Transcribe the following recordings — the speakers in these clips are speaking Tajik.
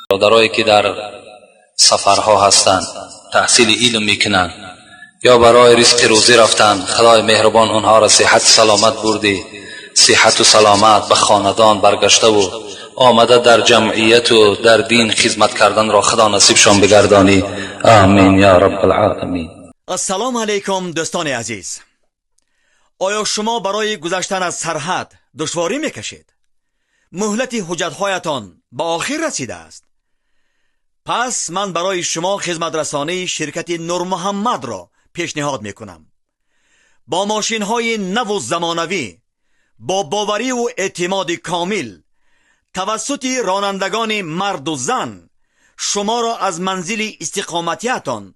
برادرایی که در سفرها هستند، تحصیل علم میکنند یا برای رزق روزی رفتند، خدای مهربان آنها را صحت سلامت بردی، صحت و سلامت به خاندان برگشته و آمده در جمعیت و در دین خدمت کردن را خدا نصیبشان بگردانی. آمین یا رب العالمین. السلام علیکم دوستان عزیز. آیا شما برای گذشتن از سرحد دشواری میکشید؟ مهلت حجتهایتان به آخر رسیده است. پس من برای شما خدمت رسانی شرکت نور محمد را پیشنهاد میکنم. با ماشین های نو و زمانوی، با باوری و اعتماد کامل، توسط رانندگان مرد و زن شما را از منزل استقامتیتان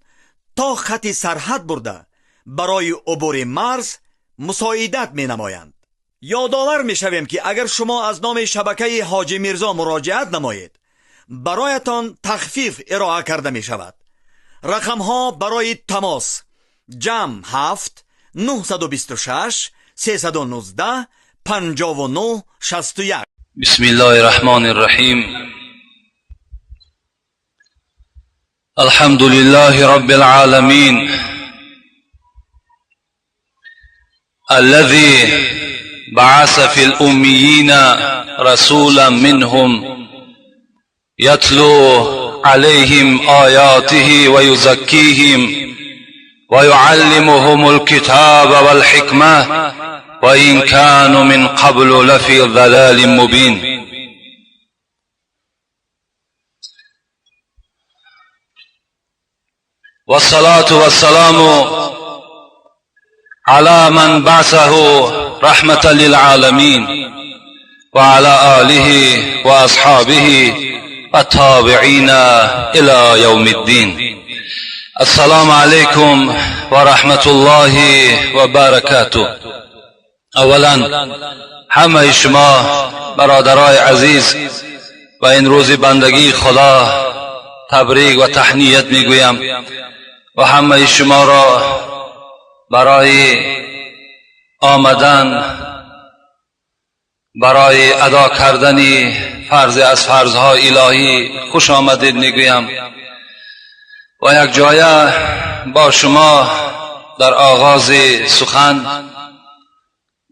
تا خط سرحد برده برای عبور مرز مساعدت می نمایند. یادآور می شویم که اگر شما از نام شبکه حاجی میرزا مراجعت نمایید، برایتان تخفیف ارائه کرده می شود. رقم ها برای تماس: جمع 7 926 319 59 61. بسم الله الرحمن الرحیم. الحمد لله رب العالمين، الذي بعث في الأميين رسولا منهم يتلو عليهم آياته ويزكيهم ويعلمهم الكتاب والحكمة، وإن كانوا من قبل لفي ضلال مبين. والصلاة والسلام على من بعثه رحمة للعالمين وعلى آله وأصحابه والتابعين إلى يوم الدين. السلام عليكم ورحمة الله وبركاته. اولا همه شما برادرای عزیز و این روز بندگی خدا تبریک و تهنیت میگویم و همه شما را برای آمدن برای ادا کردن فرض از فرضهای الهی خوش آمدید میگویم و یک جایه با شما در آغاز سخن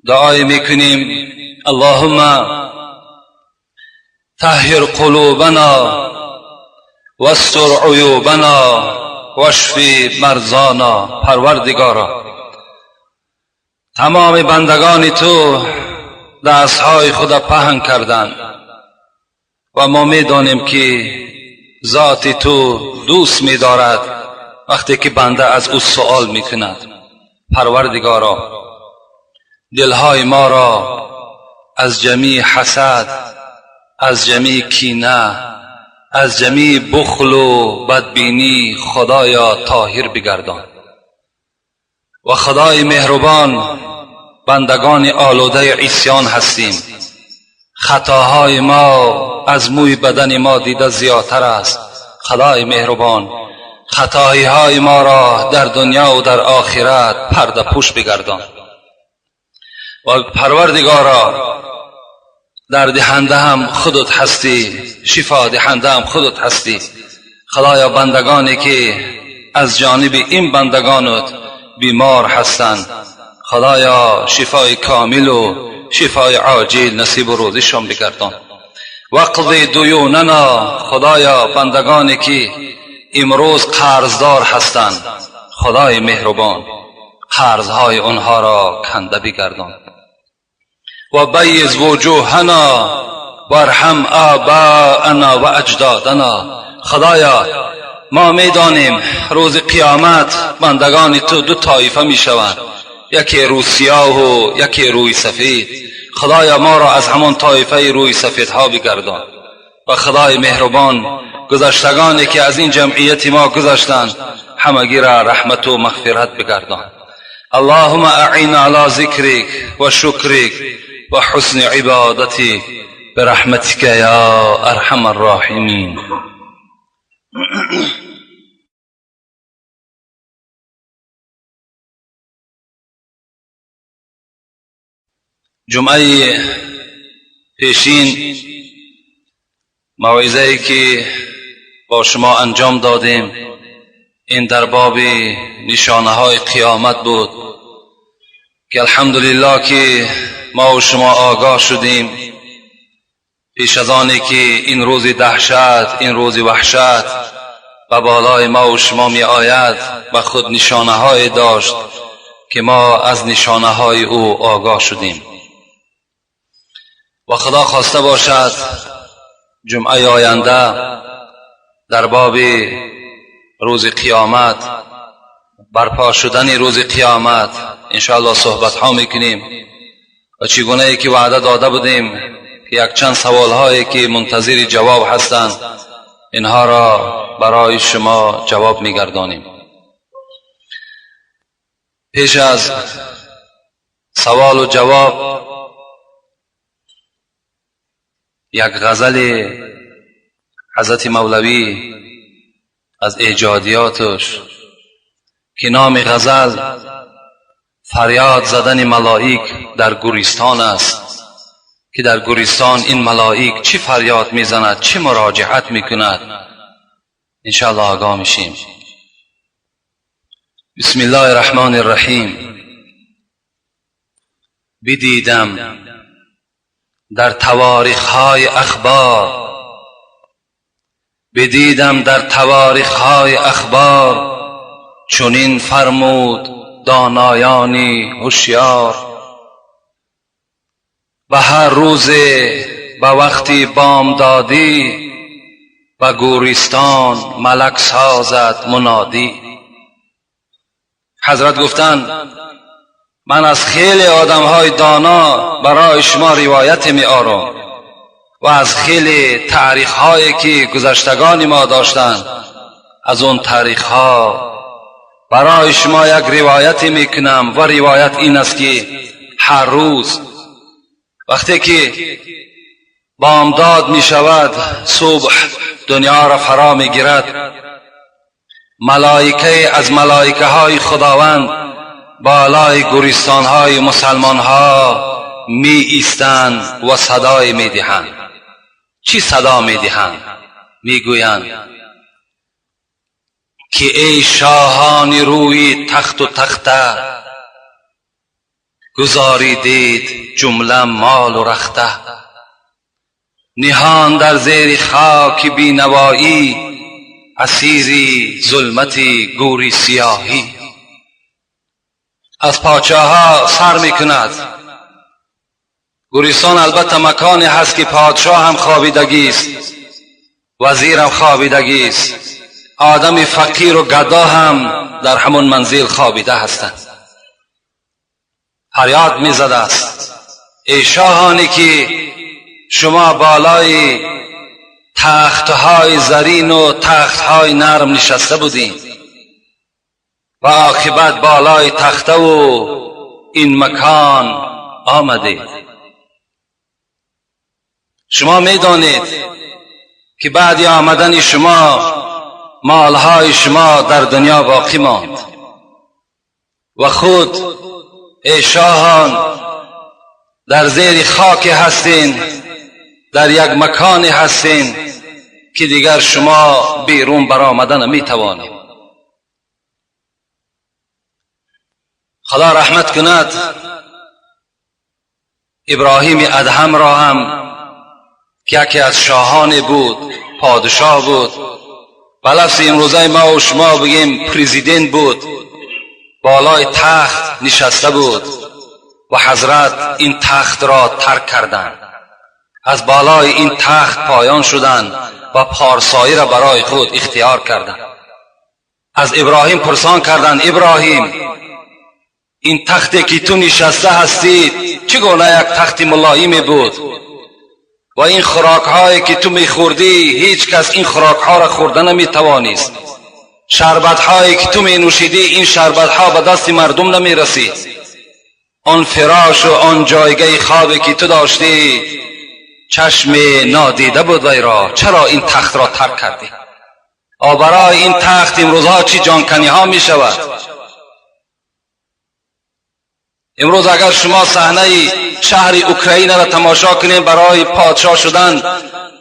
دعای میکنیم: اللهم طهر قلوبنا واستر عیوبنا واشف مرضانا. پروردگارا، تمام بندگان تو دستهای خود پهن کردند و ما میدانیم که ذات تو دوست میدارد وقتی که بنده از او سوال میکند. پروردگارا، دلهای ما را از جمیع حسد، از جمیع کینه، از جمیع بخل و بدبینی خدایا طاهر بگردان و خدای مهربان، بندگان آلوده عصیان هستیم، خطاهای ما از موی بدن ما دیده زیادتر است. خدای مهربان، خطایی های ما را در دنیا و در آخرت پرده پوش بگردان و پروردگارا، در دهنده هم خودت هستی، شفا دهنده هم خودت هستی. خدایا، بندگانی که از جانب این بندگانت بیمار هستند، خدایا شفای کامل و شفای عاجل نصیب و روزیشان بگردان. واقض دیوننا. خدایا، بندگانی که امروز قرضدار هستند، خدای مهربان، قرضهای آنها را کنده بگردان. و بیض وجوهنا وارحم آباءنا و اجدادنا. خدایا، ما میدانیم روز قیامت بندگان تو دو طایفه میشوند، یکی روی سیاه و یکی روی سفید. خدایا، ما را از همان طایفه روی سفیدها بگردان و خدای مهربان، گذشتگانی که از این جمعیت ما گذشتند، همگی را رحمت و مغفرت بگردان. اللهم اعنا على ذکرک و شکرک و حسن عبادتك برحمتك یا ارحم الراحمین. جمعه پیشین موعظه‌ای که با شما انجام دادیم این در باب نشانه های قیامت بود که الحمدلله که ما و شما آگاه شدیم پیش از آنی که این روز دهشت، این روز وحشت به بالای ما و شما می آید و خود نشانه های داشت که ما از نشانه های او آگاه شدیم. و خدا خواسته باشد جمعه آینده در باب روز قیامت، برپا شدن روز قیامت انشاءالله صحبت ها میکنیم و چگونه ای که وعده داده بودیم که یک چند سوال هایی که منتظر جواب هستند اینها را برای شما جواب میگردانیم. پیش از سوال و جواب یک غزل حضرت مولوی از ایجادیاتش که نام غزل فریاد زدن ملائک در گورستان است، که در گورستان این ملائک چی فریاد میزند، چی مراجعت میکند، انشاءالله آگاه میشیم. بسم الله الرحمن الرحیم. بدیدم در تواریخ های اخبار، بدیدم در تواریخ های اخبار، چنین فرمود دانایانی هوشیار. به هر روز به وقتی بامدادی، به گورستان ملک سازد منادی. حضرت گفتند من از خیلی آدم های دانا برای شما روایت می آرم و از خیلی تاریخ هایی که گذشتگان ما داشتند از اون تاریخ ها برای شما یک روایت می کنم و روایت این است که هر روز وقتی که بامداد می شود، صبح دنیا را فرا می گیرد، ملائکه از ملائکه های خداوند بالای گورستان های مسلمان ها می ایستند و صدای می دهند. چی صدا می دهند؟ می گویند که ای شاهان روی تخت و تخته، گذاریدید جمله مال و رخته، نهان در زیر خاک بینوایی، اسیری ظلمت گوری سیاهی. از پادشاه ها سر می کند. گورستان البته مکانی هست که پادشاه هم خوابیدگی است، وزیر هم خوابیدگی است، آدم فقیر و گدا هم در همون منزل خوابیده هستند. فریاد می زده است ای شاهانی که شما بالای تختهای زرین و تختهای نرم نشسته بودین و عاقبت بالای تخته و این مکان آمدید. شما میدانید که بعد آمدن شما مالهای شما در دنیا باقی ماند و خود ای شاهان در زیر خاک هستین، در یک مکان هستین که دیگر شما بیرون برآمدن نمیتوانید. خدا رحمت کند ابراهیم ادهم را هم که یکی از شاهان بود، پادشاه بود، به لفظ امروزه ما و شما بگیم پرزیدنت بود، بالای تخت نشسته بود و حضرت این تخت را ترک کردند، از بالای این تخت پایان شدند و پارسایی را برای خود اختیار کردند. از ابراهیم پرسان کردند ابراهیم این تختی که تو نشسته هستی چگونه یک تخت ملایم بود و این خوراک هایی که تو میخوردی هیچ کس این خوراک ها را خورده نمیتوانست، شربت هایی که تو می نوشیدی این شربت ها به دست مردم نمی رسید، آن فراش و آن جایگاه خوابی که تو داشتی چشم نادیده بود وی را، چرا این تخت را ترک کردی؟ برای این تخت امروزها چی جانکنی ها می شود. امروز اگر شما صحنه шаҳри Украинаро тамошо кунем, барои подшоҳ шудан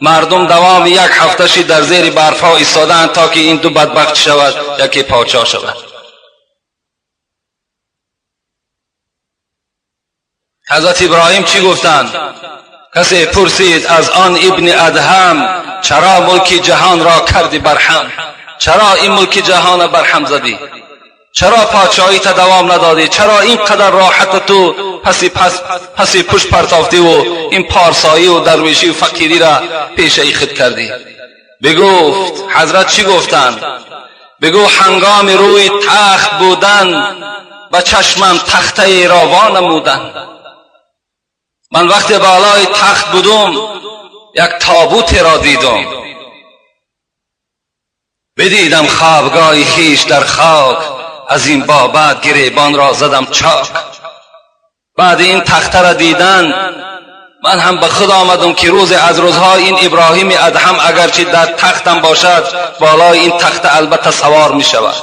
мардум давоми як ҳафта шид дар зери барфҳо истодаанд, то ки ин ду бадбахт шавад, яке подшоҳ шавад. Ҳазрат Иброҳим чӣ гуфтанд? Касе пурсид аз он ибни Адҳам, чаро мулки ҷаҳонро кардӣ барҳам? Чаро ин мулки ҷаҳонро барҳам задӣ? Чаро подшоҳита давом надодӣ? Чаро ин қадар роҳата ту паси пушт партофтиву ин порсоӣ ва дарвешӣ ва фақириро пешаи худ кардӣ? Бигуфт ҳазрат чӣ гуфтанд? Бигӯ ҳангоми рӯи тахт будан ба чашмам тахтаеро во намуданд. Ман вақте болои тахт будум як тобутеро дидум. Бидидам хобгоҳи хиш дар хок, аз ин бобат гиребонро задам чок. Баъди ин тахтаро дидан ман ҳам ба худ омадам, ки рӯзе аз рӯзҳо ин Иброҳими Адҳам агарчи дар тахтам бошад, болои ин тахта албатта савор мешавад.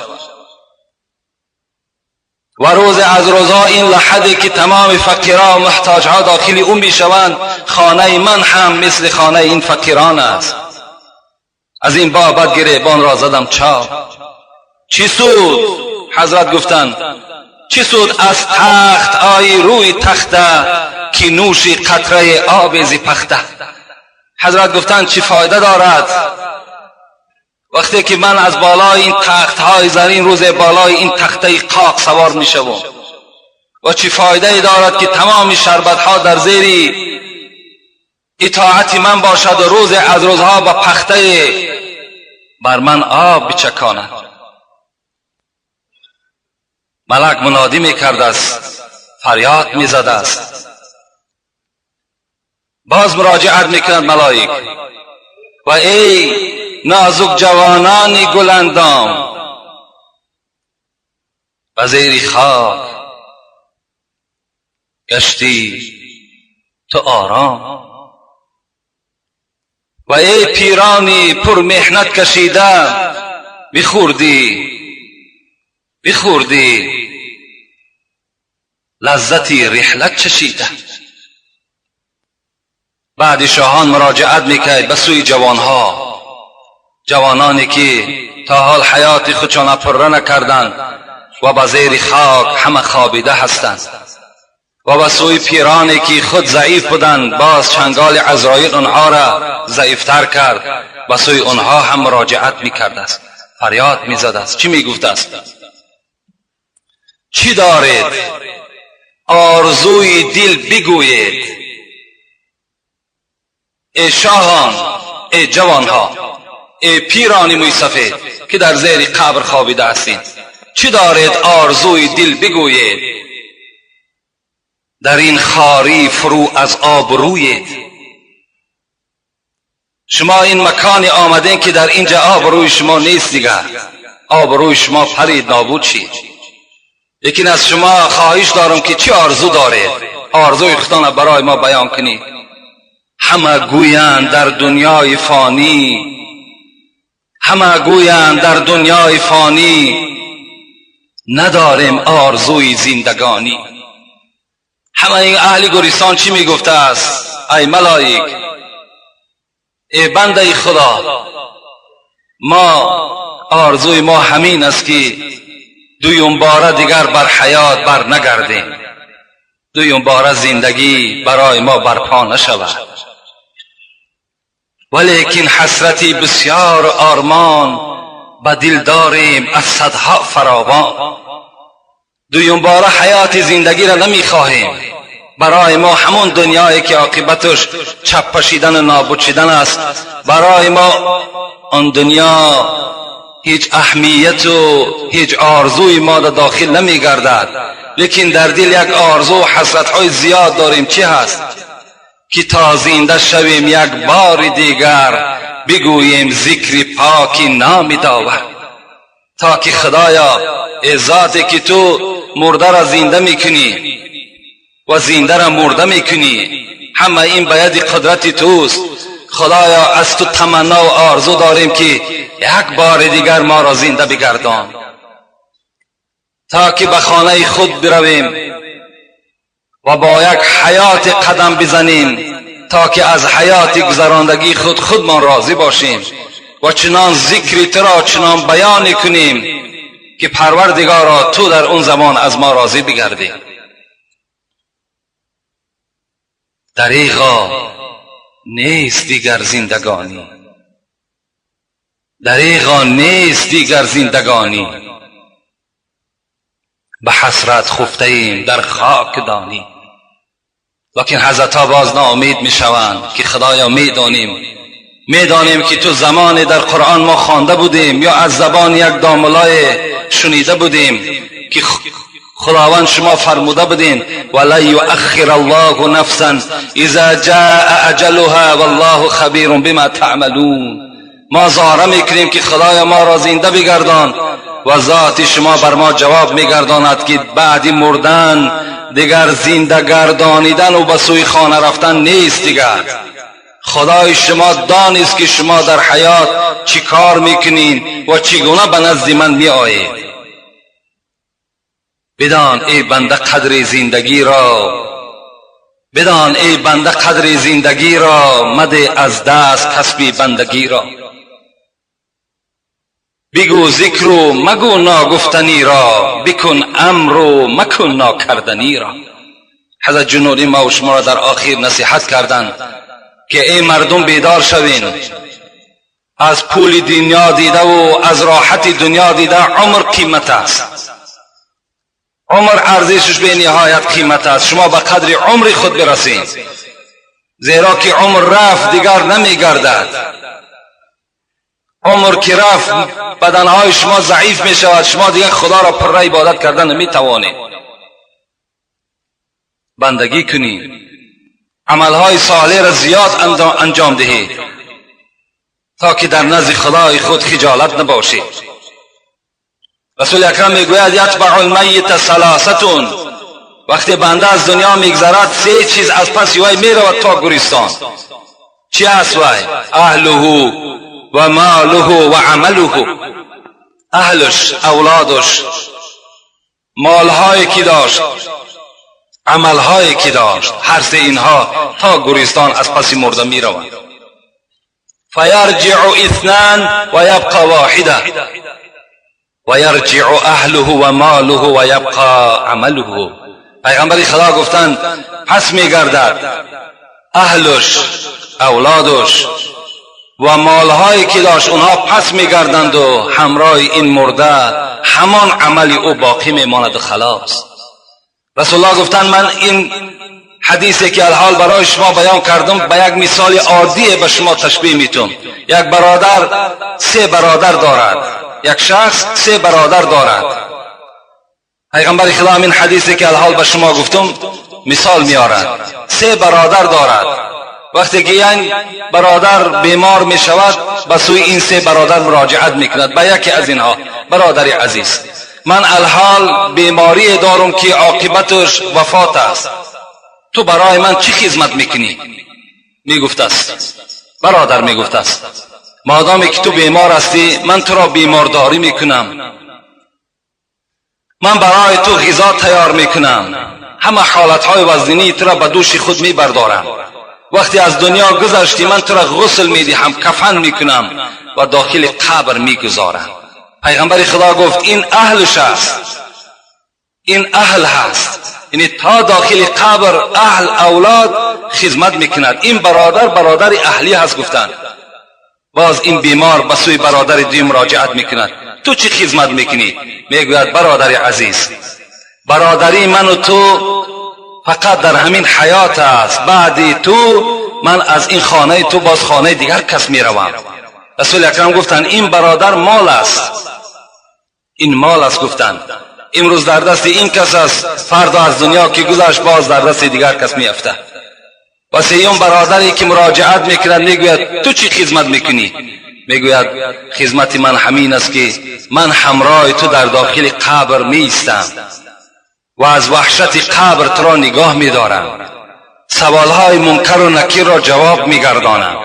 Ва рӯзе аз рӯзҳо ин лаҳаде ки тамоми фақирҳо ва муҳтоҷҳо дохили ӯ мешаванд, хонаи ман ҳам мисли хонаи ин фақирон аст. Аз ин бобат гиребонро задам чок. Чӣ суд? Ҳазрат гуфтанд, чӣ суд аз тахт ои рӯи тахта, ки нӯши қатраи оби зи пахта? Ҳазрат гуфтанд, чӣ фоида дорад вақте ки ман аз болои ин тахтҳои зарин рӯзе болои ин тахтаи қоқ савор мешавам, ва чӣ фоидае дорад ки тамоми шарбатҳо дар зери итоати ман бошад ва рӯзе аз рӯзҳо ба пахтае бар ман об бичаконад. Малак мунодӣ мекардааст, фарёд мезадааст. Боз муроҷиат мекунад малоик: ва эй нозук ҷавонони гуландом, ба зери хок гаштӣ ту ором, ва эй пирони пурмеҳнат кашида, бихӯрдӣ бихӯрдӣ лаззати риҳлат чашида. Баъди шоҳон муроҷиат мекард ба сӯи ҷавонҳо, ҷавононе ки то ҳол ҳаёти худшона пурра накарданд ва ба зери хок ҳама хобида ҳастанд, ва ба сӯи пироне ки худ заиф буданд, боз чанголи Азроил онҳоро заифтар кард, ба сӯи онҳо ҳам муроҷиат мекардааст, фарёд мезадааст. Чӣ мегуфтааст? Чӣ доред? Орзуи дил бигӯед. Эй шоҳон, эй ҷавонҳо, эй пирони мӯйсафед ки дар зери қабр хобида ҳастед, чӣ доред? Орзуи дил бигӯед. Дар ин хорӣ фурӯ аз об рӯед. Шумо ин маконе омадем ки дар инҷа обрӯи шумо нест, дигар обрӯи шумо парид, нобуд шид. Лекин аз шумо хоҳиш дорам ки чӣ орзу доред? Орзуи худтонро барои мо баён кунед. Ҳама гӯянд дар дунёи фонӣ, ҳама гӯянд дар дунёи фонӣ, надорем орзуи зиндагонӣ. Ҳама ин аҳли гӯристон чӣ мегуфтааст? Ай малоик, эй бандаи Худо, мо орзуи мо ҳамин аст ки дуюмбора дигар бар ҳаёт бар нагардем, дуюмбора зиндагӣ барои мо барпо нашавад. Валекин ҳасрати бисёр ормон ба дил дорем аз садҳо фаровон. Дуюмбора ҳаёти зиндагиро намехоҳем. Барои мо ҳамон дунёе ки оқибаташ чаппашидану нобуд шидан аст, барои мо он дунё ҳеҷ аҳамияту ҳеҷ орзуи мо дар дохил намегардад. Лекин дар дил як орзу ва ҳасратҳои зиёд дорем. Чӣ ҳаст? Ки то зинда шавем як бори дигар бигӯем зикри поки номи довар, то ки Худоё, эй зоте ки ту мурдаро зинда мекунӣ ва зиндаро мурда мекунӣ, ҳама ин ба яди қудрати туст. Худоё, аз ту таманно ва орзу дорем ки як бори дигар моро зинда бигардон, то ки ба хонаи худ биравем و با یک حیات قدم بزنیم تا که از حیات گذراندگی خود خودمان راضی باشیم و چنان ذکری تو را چنان بیان کنیم که پروردگارا تو در اون زمان از ما راضی بگردی. دریغا نیست دیگر زندگانی، دریغا نیست دیگر زندگانی، به حسرت خفته ایم در خاک دانی. لکن حضرت ها باز ناامید می شوند که خدایا می دانیم که تو زمان در قرآن ما خوانده بودیم یا از زبان یک داملای شنیده بودیم که خداوند شما فرموده بودین ولا یؤخر الله نفسا اذا جاء اجلها والله خبیر بما تعملون. ما زاره میکنیم که خدایا ما را زنده بگردان و ذات شما بر ما جواب میگرداند که بعد مردن دیگر زنده گردانیدن و به سوی خانه رفتن نیست. دیگر خدای شما دانست که شما در حیات چی کار میکنین و چگونه به نزد من میآیید. بدان ای بنده قدر زندگی را، بدان ای بنده قدر زندگی را، مده از دست کسب بندگی را. بگو ذکر و مگو ناگفتنی را، بکن امر و مکن ناکردنی را. حضرت جنوری ما و شما را در آخر نصیحت کردند که ای مردم بیدار شوین، از پول دنیا دیده و از راحت دنیا دیده عمر قیمت است، عمر ارزشش به نهایت قیمت است. شما به قدر عمر خود برسید، زیرا که عمر رفت دیگر نمیگردد. عمر که رفت بدنهای شما ضعیف می شود، شما دیگر خدا را پر عبادت کردن نمی توانید. بندگی کنید، عملهای صالح را زیاد انجام دهید تا که در نزد خدای خود خجالت نباشید. رسول اکرم میگوید یتبع المیت ثلاثه، وقتی بنده از دنیا میگذرد سه چیز از پس وی میرود تا گورستان. چی است وی؟ اهله و ماله و عمله. اهلش، اولادش، مالهایی که داشت، عملهایی که داشت، هر سه اینها تا گورستان از پس مرده میروند. فیرجع اثنان و یبقى واحده و یرجع اهله و ماله و یبقى عمله. پیغمبر خدا گفتند پس میگردد اهلش، اولادش و مالهایی که داشت، اونها پس میگردند و همراه این مرده همان عمل او باقی میماند و خلاص. رسول الله گفتند من این حدیثی که الحال برای شما بیان کردم به یک مثال عادی به شما تشبیه میتونم. یک برادر سه برادر دارد، یک شخص سه برادر دارد. پیغمبر خدا این حدیثی که الحال به شما گفتم مثال میارد. سه برادر دارد، وقتی که یک برادر بیمار می شود به سوی این سه برادر مراجعت میکند، به یکی از اینها: برادر عزیز، من الحال بیماری دارم که عاقبتش وفات است، تو برای من چی خدمت میکنی؟ میگفت است برادر، میگفت است مادامی که تو بیمار هستی من تو را بیمارداری میکنم، من برای تو غذا تیار میکنم، همه حالتهای وزنی تو را به دوش خود میبردارم، وقتی از دنیا گذشتی من تو را غسل میدهم، کفن میکنم و داخل قبر میگذارم. پیغمبر خدا گفت این اهلش است، این اهل هست، یعنی تا داخل قبر اهل اولاد خدمت میکند. این برادر برادر اهلی هست. گفتند باز این بیمار به سوی برادر دویم مراجعت میکند، تو چی خدمت میکنی؟ میگوید برادر عزیز، برادری من و تو فقط در همین حیات است، بعدی تو من از این خانه تو باز خانه دیگر کس میروم. رسول اکرم گفتند این برادر مال است، این مال است. گفتند امروز در دست این کس است، فردا از دنیا که گذشت باز در دست دیگر کس میافته. و سیوم برادری که مراجعت میکند میگوید تو چی خدمت میکنی؟ میگوید خدمت من همین است که من همراه تو در داخل قبر میایستم و از وحشت قبر تو را نگاه میدارم، سوالهای منکر و نکیر را جواب میگردانم،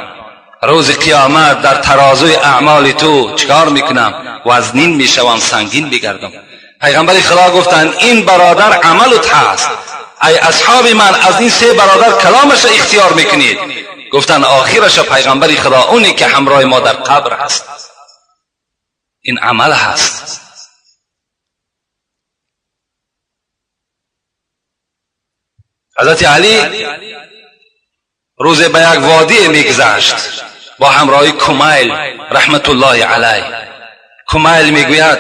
روز قیامت در ترازوی اعمال تو چکار میکنم؟ وزنین میشوم، سنگین میگردم. پیغمبر خدا گفتند این برادر عملت هست، ای اصحاب من، از این سه برادر کلامش را اختیار میکنید؟ گفتن آخرش پیغمبر خدا، اونی که همراه ما در قبر هست. این عمل هست. حضرت علی روز به یک وادی میگذشت با همراهی کمیل رحمت الله علیه. کمیل میگوید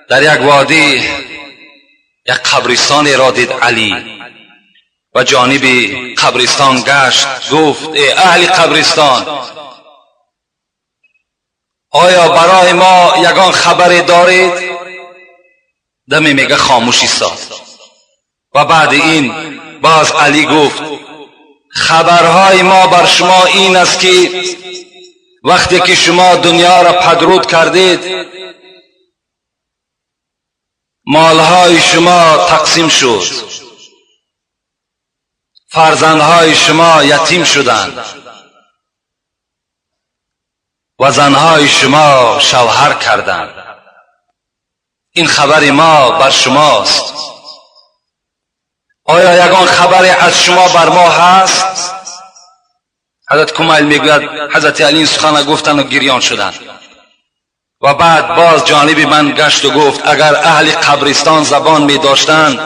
در یک وادی یک قبرستان را دید علی و جانب قبرستان گشت، گفت ای اهل قبرستان، آیا برای ما یگان خبری دارید؟ دمی میگه خاموش ایستاد و بعد این باز علی گفت خبرهای ما بر شما این است که وقتی که شما دنیا را پدرود کردید، مالهای شما تقسیم شد، فرزندهای شما یتیم شدند و زنهای شما شوهر کردند. این خبر ما بر شماست. آیا یگان خبری از شما بر ما هست؟ حضرت کمیل میگوید حضرت علی این سخن گفتند و گریان شدند و بعد باز جانب من گشت و گفت اگر اهل قبرستان زبان می داشتند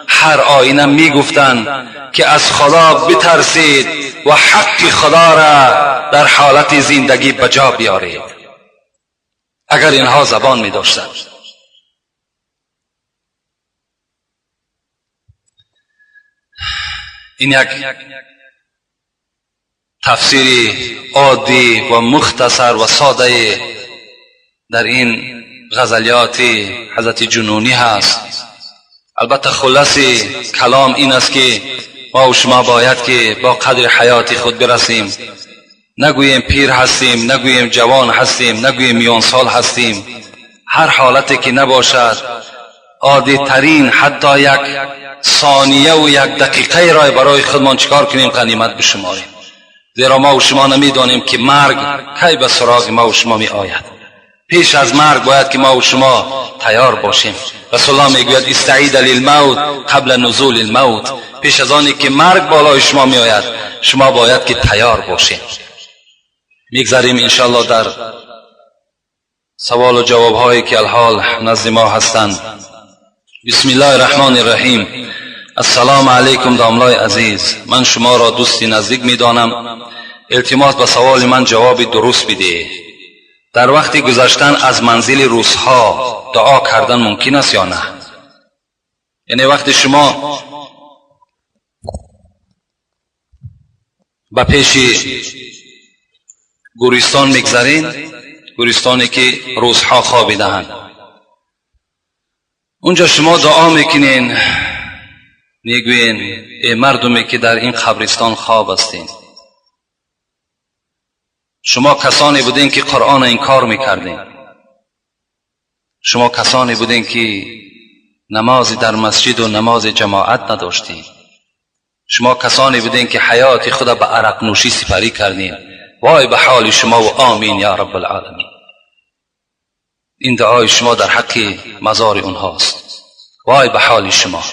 هر آینه می گفتند که از خدا بترسید و حق خدا را در حالت زندگی به جا بیارید. اگر اینها زبان می داشتند. این یک تفسیر عادی و مختصر و ساده در این غزلیات حضرت جنونی هست. البته خلاص کلام این است که ما و شما باید که با قدر حیات خود برسیم. نگوییم پیر هستیم، نگوییم جوان هستیم، نگوییم میان سال هستیم. هر حالتی که نباشد، عادی ترین حتی یک ثانیه و یک دقیقه را برای خودمان چیکار کنیم؟ غنیمت بشماریم. زیرا ما و شما نمیدانیم که مرگ کی به سراغ ما و شما می آید. پیش از مرگ باید که ما و شما تیار باشیم. رسول الله میگوید استعید للموت قبل نزول الموت. پیش از آنی که مرگ بالای شما می آید شما باید که تیار باشیم. میگذریم انشاءالله در سوال و جواب هایی که الحال نزد ما هستند. بسم الله الرحمن الرحیم. السلام علیکم داملای عزیز، من شما را دوستی نزدیک میدانم. التماس به سوال من جواب درست بده. در وقت گذشتن از منزل روسها دعا کردن ممکن است یا نه؟ یعنی وقتی شما به پیش گورستان میگذرین، گورستانی که روسها خوابیده‌اند، اونجا شما دعا میکنین، میگوین ای مردمی که در این قبرستان خواب هستین، شما کسانی بودین که قرآن انکار میکردین، شما کسانی بودین که نماز در مسجد و نماز جماعت نداشتین، شما کسانی بودین که حیات خود به عرق نوشی سپری کردین، وای به حال شما و آمین یا رب العالمین. این دعای شما در حق مزار اونهاست. وای به حال شما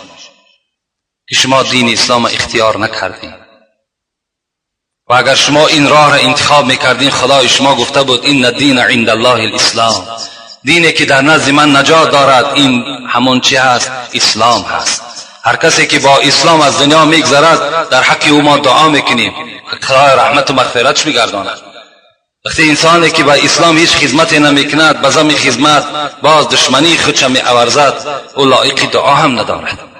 که شما دین اسلام اختیار نکردین و اگر شما این راه را انتخاب میکردین، خدای شما گفته بود این دین عند الله الاسلام، دینی که در نزد من نجات دارد این همون چی هست؟ اسلام هست. هر کسی که با اسلام از دنیا میگذرد در حق او ما دعا میکنیم، خدای رحمت و مغفرتش میگرداند. وقتی انسانی که با اسلام هیچ خدمتی نمیکند، به زم خدمت باز دشمنی خودش می اورزد، او لایق دعا هم ندارد.